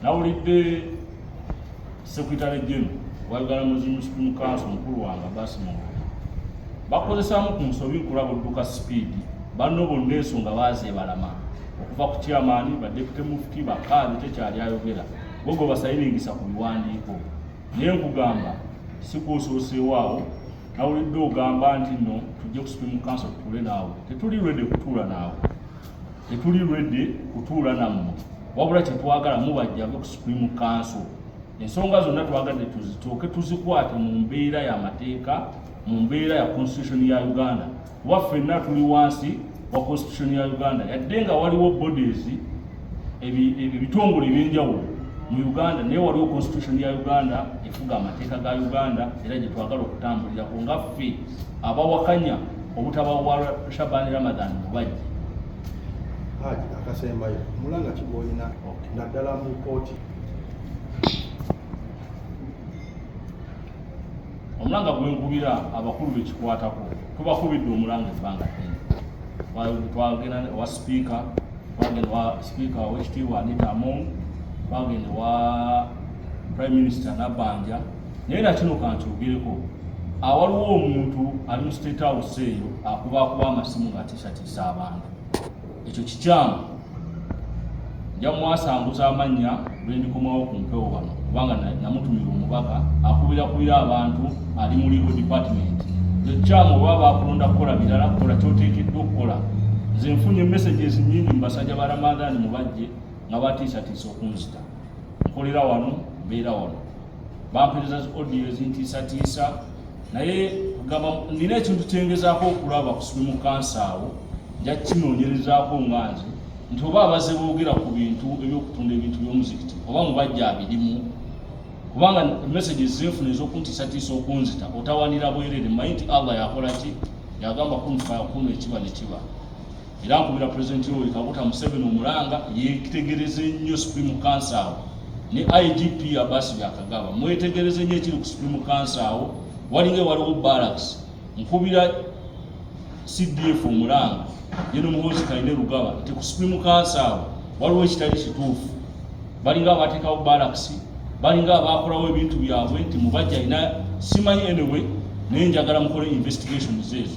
Nawulidde Secretary General wa Uganda Muslim Supreme Council, mukulu wange Abbas Muwonge, bakozesaamu ku nsobi nkulaba odduka sipiidi. Banno bonna ensonga baazeebalama okuva ku chairman, ba deputy mufti, bakaadi, tekyali ayogera gogo basayiningisa ku biwandiiko. Naye nkugamba sikuosooseewo awo. Nawulidde ogamba nti nno tujje ku Supreme Council tutuule naawe. Tetuli ready kutuula naawe, tetuli ready kutuula nammwe, wabula kyetwagala mubajjave ku Supreme Council. Ensonga zonna twagadde tuzituuke tuzikwate mu mbeera y'amateeka, mu mbeera ya constitution ya Uganda, kuba ffenna tuli wansi wa constitution ya Uganda. Yadde nga waliwo bodies, ebitongole ebyenjawulo mu Uganda, naye waliwo constitution ya Uganda efuga amateeka ga Uganda, era gye twagala okutambulirako nga ffe abawakanya obutabawa Shaban Ramadan Mubajje. Haji, akasembayo, mulanga ki gw'olina naddala mu kooti? Omulanga gwenkubira abakulu bekikwatako, tubakubidde omulanga ebbanga ddene. Twagenda wa sipiika, twagenda wa sipiika owekitiibwa Anita Among, twagenda wa Prime Minister Nabbanja. Naye nakino kankyogereko, awaliwo omuntu ali mu State House eyo akubakuba amasimu ng'atiisatiisa abantu. Ekyo kikyamu. Nja mwasanguza amannya lwendikomawo ku mpewo wano, kubanga namutumira omubaka akubirakubira abantu ali mu legal department. Ekyo kikyamu. Oba bakulonda kukola birala, kola kyoteekeddwa okukola. Nze nfunye messages nyingi mu basajja ba Ramadhan Mubajje nga batiisatiisa okunzita. Nkolera wano, mbeera wano, bampereza audio ezintiisatiisa. Naye gamba nina ekintu kyengezaako okulaba ku Supreme Council awo, nja kukinoonyerezaako nga nze nti oba abaze boogera ku bintu ebyokutunda ebintu by'omuzikiti oba mubajja abirimu, kubanga messages zenfuna ez'okuntiisatiisa okunzita, otawanira bwerere. Mmanyi nti Allah yakola ki, yagamba kun fayakunu, ekiba ne kiba. Era nkubira Pulezidenti Yoweri Kaguta Museveni omulanga yeetegereze nnyo Supreme Council awo, ne IGP Abbas Byakagaba, mwetegereze nnyo ekiri ku Supreme Council awo, walinga waliwo barracks. Nkubira CDF omulanga, Gen Muhoozi Kainerugaba, nti ku Supreme Council awo waliwo ekitali kituufu. Balinga abateekawo barracks, balinga abakolawo ebintu byabwe nti mubajja alina simanyi. Anyway, naye njagala mukole investigations ezo.